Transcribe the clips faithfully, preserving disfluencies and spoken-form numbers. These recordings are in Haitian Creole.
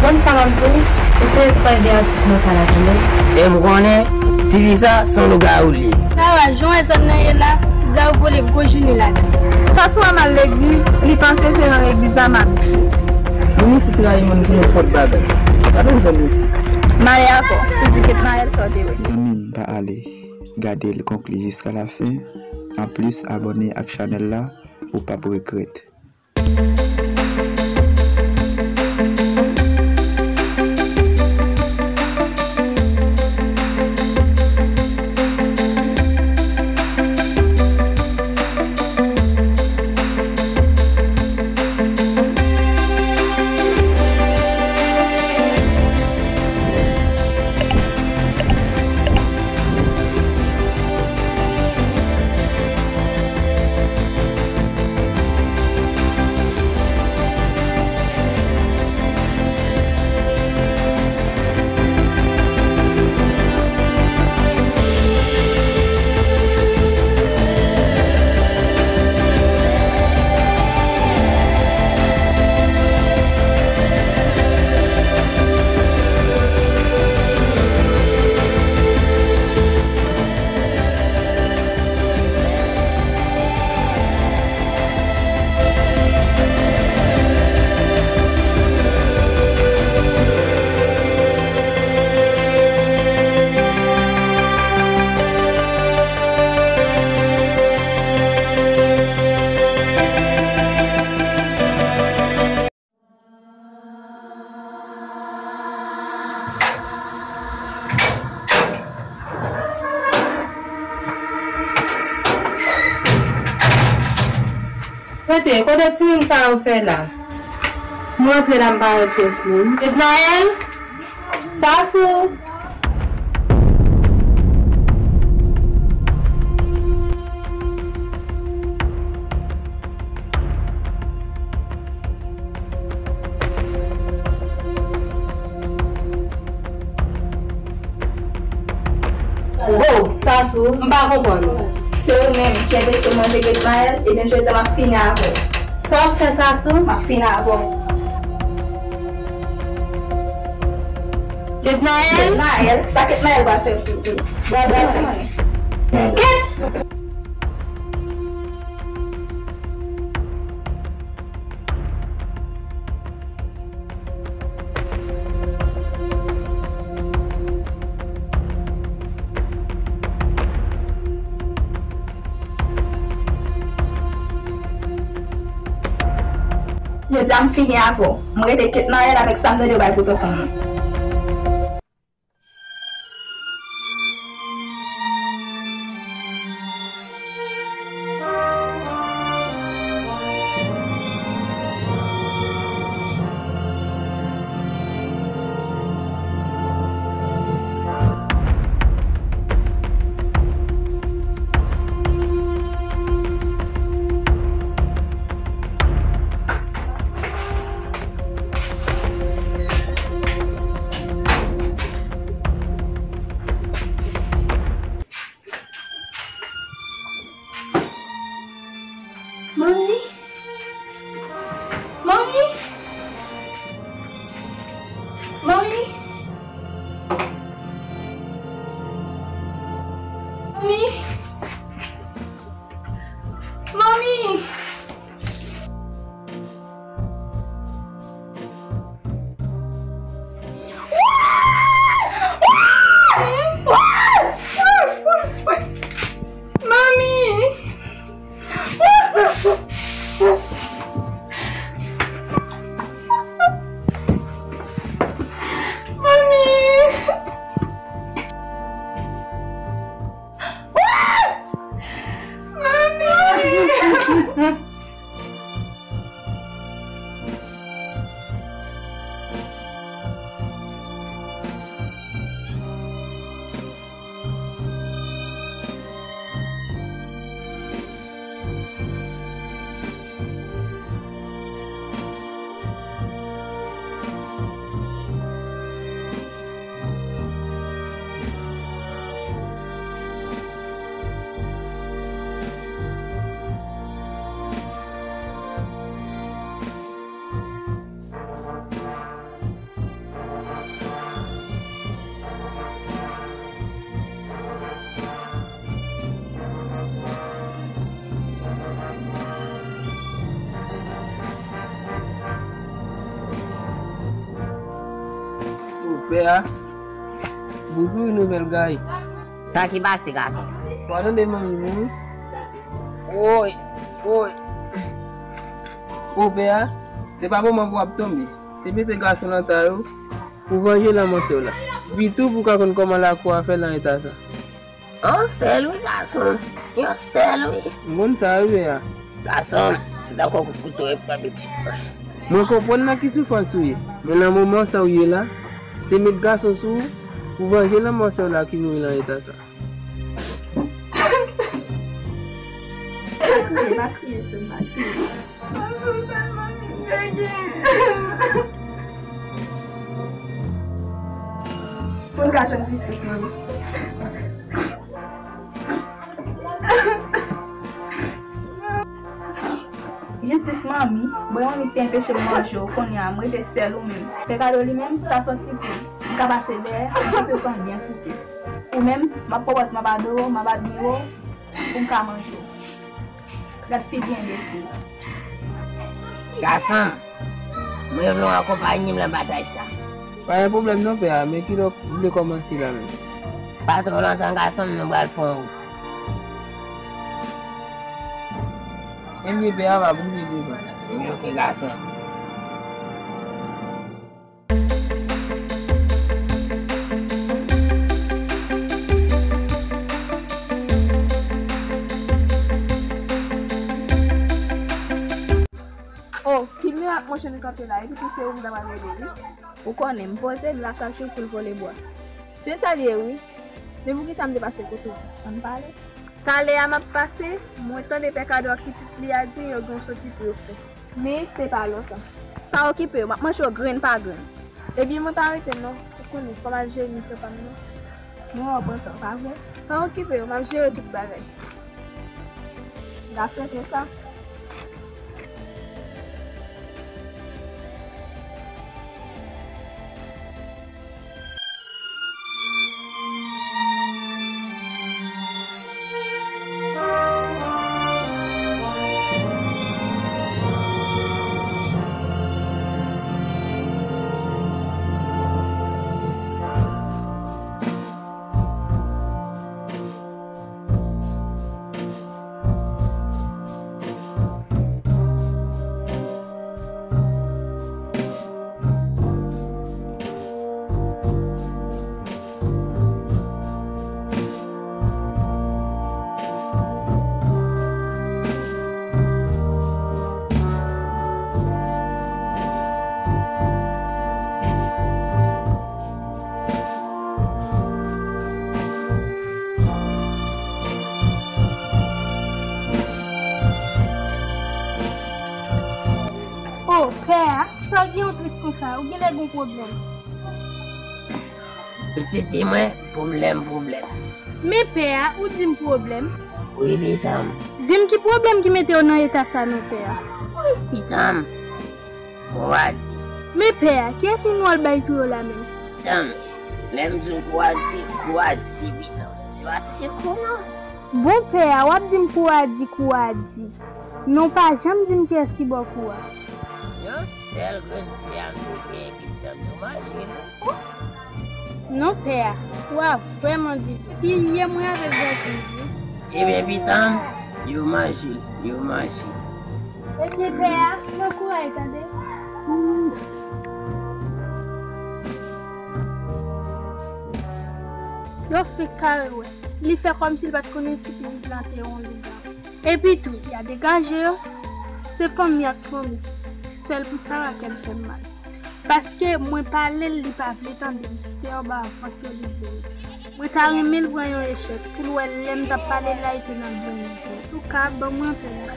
Konn sa m ap di w, eseye pran de atik nan kay la, tande. E m konnen, ti fi sa, se yon lougawou li ye. Sa va, jan w wè zòn nan ye la, lougawou vole gwo jounen ladan. Sasou a m al legliz, li panse se nan legliz la m abite. Moun isit rayi moun pou nenpòt bagay. Pa bezwen moun isit. M ale avè w, se ti Ketmayèl sa w te wè. Zanmi m, pa ale. Gade l konkli jiska lafen. Anplis, abòne ak chanèl la, ou p ap regrèt. Kote, kote timoun sa yo fè la? Mwen antre la, m pa wè pyès moun. Ednaël? Sasou? Oh, Sasou, m pa konprann ou. Se ou menm ki anpeche m manje Ketmayèl, ebyen jodi a m ap fini avè w. Sa w ap fè, Sasou? M ap fini avè w. Ketmayèl? Ketmayèl? Sa Ketmayèl pral fè pou ou? Bò, bò, bò. Ket! Jodi a m fini avè w. M rete Ketmayèl avèk sa m tande w bay pou tonton mwen. Pè a, boujou yon nouvèl gayi. Sa ki pase, gason? W a tande manmi mwen wi. Woy, woy. O pè a, se pa moman pou w ap tonbe. Se mete gason nan ta yo pou vanje lanmò sè w la. Epi tou pou w ka konn kòman lakou a fè nan eta sa. Yon sèl wi, gason. Yon sèl wi. M konn sa wi, pè a. Gason, se dakò kout kouto e pran pitit mwen. Mwen konprann nan ki soufrans ou ye, men nan moman sa ou ye la, se met gason sou ou pou vanje lanmò sè w la ki mouri nan eta sa. Pa kriye, pa kriye, sè m, pa kriye. Pou n ka jwenn jistis, manmi. Jistis manmi, bon manmi ki te enpeche m manje w, kounye a m rete sèl ou menm. Pè Kado li menm, sa sòti pou m ka pase dèyè, m pase w pran byen souse. Ou menm, m ap pwopòz m ap adore w, m ap admire w, pou m ka manje w. Gad figi enbesil. Gason m, mwen vle w akonpaye m nan batay sa. Pa gen pwoblèm non, pè a, men kilè w vle kòmanse la menm? Pa twò lontan, gason m, nou pral fè yon wout. Ebyen, pè a, pa bouje devan. Ebyen, oke, gason. Oh, kilè ak monchè nou kanpe la, epi tou se ou m ta pral rele, wi. Ou konnen, m poze m la chak jou pou l vole bwa. Se sa l ye, wi. Men poukisa m te pase kote w? Ann pale. Talè a m ap pase, mwen tande Pè Kado ak pitit li a di yo gen yon soti pou yo fè. Men se pa lontan. Pa okipe yo, m ap manje yo grenn pa grenn. Ebyen, mwen pa rete non, ou konnen, fò m al jere mitan pa m nan. Mwen wè w pran tan, pa vre? Pa okipe yo, m ap jere tout bagay. N ap fè konsa. Oh, pè a, sa w gen yon tris konsa, ou genlè gen yon pwoblèm. Pitit fi mwen, pwoblèm, pwoblèm. Men pè a, ou di m pwoblèm? Wi, pitit m. Di m ki pwoblèm ki mete w nan eta sa non, pè a? Pitit m, kou a di. Men pè a, kiyès moun w al bay kou yo la menm? Pitit m, lè m di w kou a di, kou a di, pitit m. Se pa ti kou non. Bon pè a, w ap di m kou a di, kou a di. Men w pa janm di m kiyès ki ba w kou a. Yon sèl grenn sè a m te genyen, pitit m, yo manje l. Non pè a, kou a vrèman di. Ki ye mwen avèk vwazin wi. Ebyen pitit m, yo manje l, yo manje l. Ebyen pè a, pran kouraj tande. Yo fenk kare wè. Li fè kòmsi l pa t konnen si pitit la te yon lougawou. Epi tou, y a degaje yo. Se fanmi ak fanmi. Sèl pou sa Rakèl fè m mal. Paske mwen pale l, li pa vle tande m. Se anba vant yo li vle rete. Mwen ta renmen l pran yon echèk pou l wè lè m t ap pale l la, li te nan byen nivo. Antouka, ban mwen anpè la.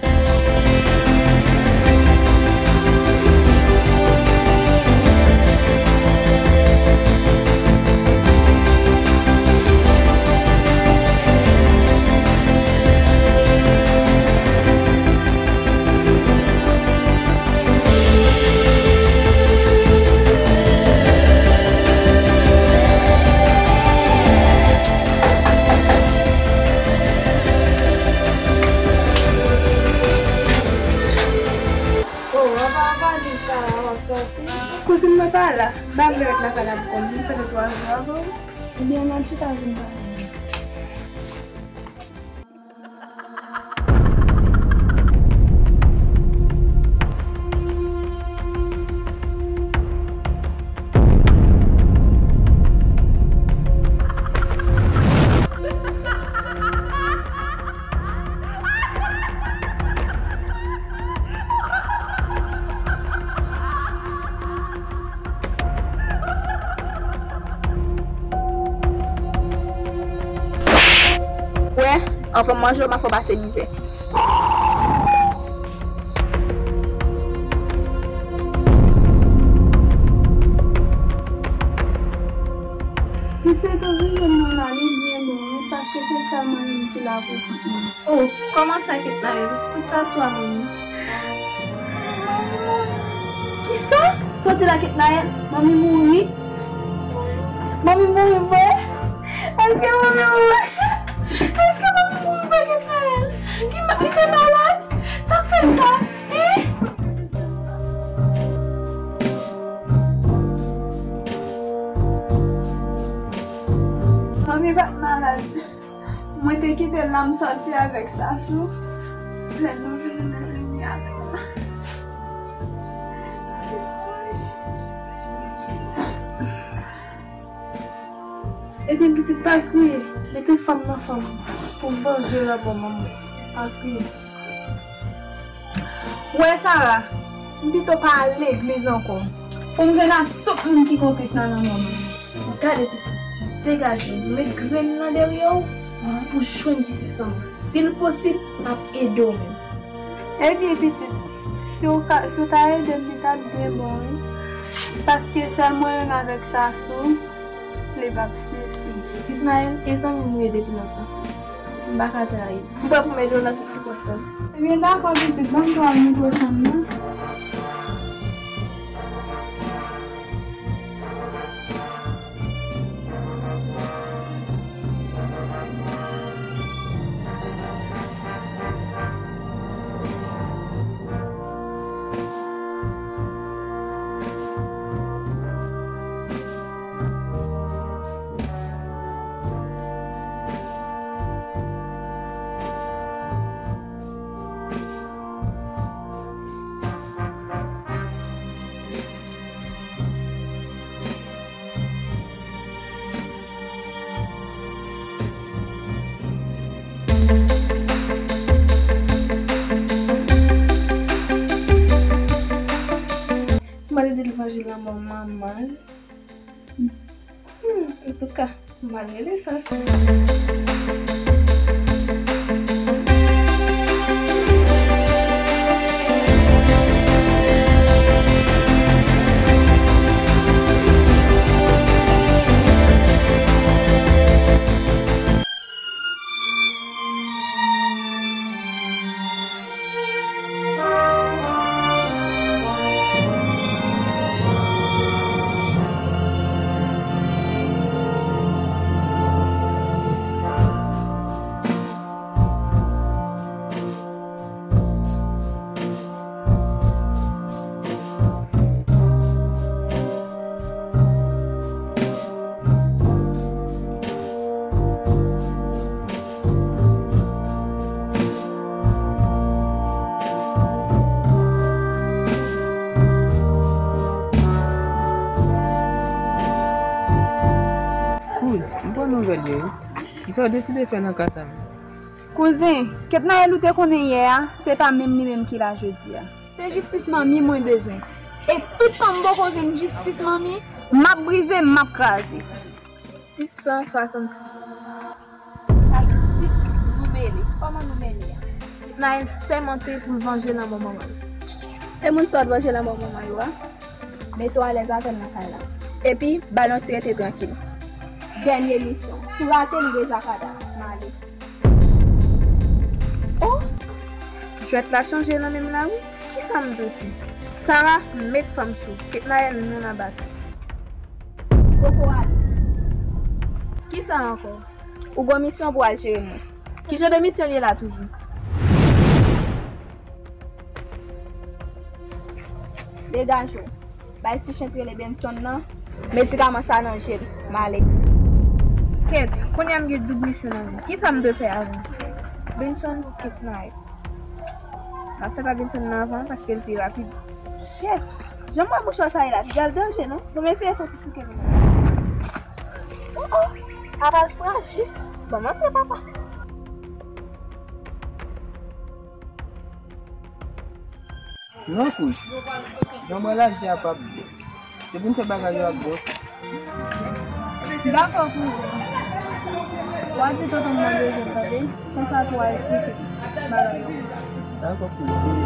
Kouzin mwen pa la, m pa vle ret lakay la pou kò m, vin fè de twa jou avè w. Ebyen, n al chita vin pale. Wè, anvan m manje w, m ap fè w pase mizè. Pitit, ou vin jwenn mwen la, li byen bon, wi, paske se sèl mwen menm ki la pou pitit mwen. Oh, kòman sa, Ketnael? Tout sa sou a manmi. Manmi mouri. Kisa? Soti la, Ketnael. Manmi mouri. Manmi mouri vre? Èske manmi mouri? Èske manmi mouri vre, Ketnael? Ki ma-, li te malad? Sa k fè sa? Hein? Manmi pa t malad. Mwen te kite l la, m sòti avèk Sasou. Lè nou vini, nou vini atè. Ebyen, pitit, pa kriye. Mete fanm nan fanm pou vanje lanmò manman. Pa kriye. Wè, Sara, m pito pa al legliz ankò. Pou m jwenn ak tout moun ki konplis nan lanmò manman. Gade, pitit, degaje w, di w met grenn nan dèyè w pou jwenn jistis manman. Si l posib, m ap ede w menm. Ebyen, pitit, si w ka, si w ta ede m, li t ap byen bon, wi. Paske sèl mwen menm avèk Sasou, li p ap sifi. Ismaël, e zanmi m ou ye depi lontan. M pa ka trayi. M prè pou m ede w nan tout sikonstans. Ebyen, dakò, pitit, ban m twa minit pou chanm nan. Mande de levanjil la, manman. Hmm, antouka, m al rele Sasou. Kouz, m pran nouvèl yo, wi. Kisa w deside fè nan ka sa menm? Kouzen, Ketnael ou te konnen yè a, se pa menm li menm ki la jodi a. Se jistis manmi mwen bezwen. E toutan m poko jwenn jistis manmi, m ap brize, m ap kraze. Sis san swasannsis. Sa se tit nou mele. Kòman nou mele a? Naël sèmante pou l vanje lanmò manman l. Se moun sa w t vanje lanmò manman yo a? Mete w alèz avè l nan kay la. Epi, ba l yon ti rete trankil. Dènye misyon. Si w rate l, ou deja kada. M ale. Oh! Jwèt la chanje nan men m la, wi. Kisa m doute? Sara, met fanm sou. Ketnael, nou nan batay. Poko ale. Kisa ankò? Ou gon misyon pou al jere moun. Ki jan de misyon l ye la toujou? Degaje w. Bay ti chen k rele Benson nan medikaman sa nan je l. M ale. Kèt, kounye a m gen doub misyon nan men m. Kisa m dwe fè avè l? Benson, kèt nan rèt. M ap fè pa Benson nan avan paske l pi rapid. Kèt, jan m wè mouchwa sa ye la, piga l danje non. Bon, m eseye fè ti souke l. Oh, oh, papa l frajil. Bon, m antre, papa. Non, kouch. Jan mwen lage a p ap bon. Se pou n fè bagay yo ak bon sans. Dakò, kouzen. W a di tonton m mwen bezwen tande, konsa tou w a eksplike bagay yo. Dakò, kouzen.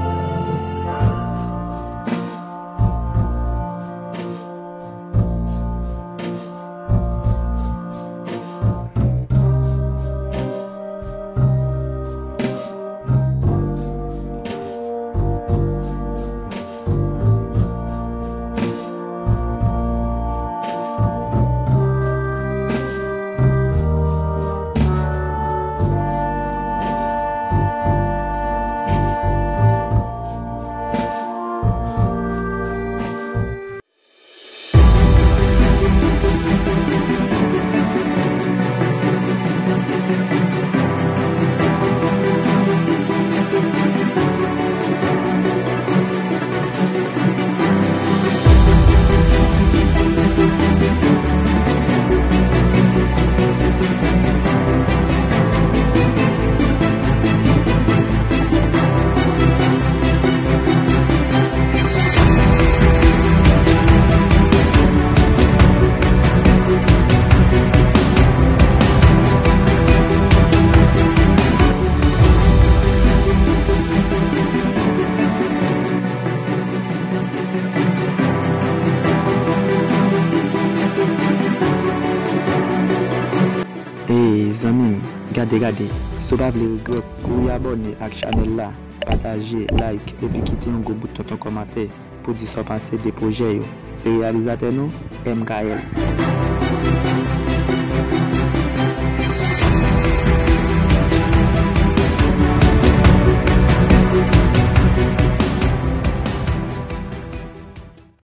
Ey, zanmi m, gade, gade, si w pa vle regrèt, kouri abòne ak chanèl la, pataje, like, epi kite yon gwo bout tonton kòmantè pou di sa w panse de pwojè yo. Se reyalizatè nou, M K L.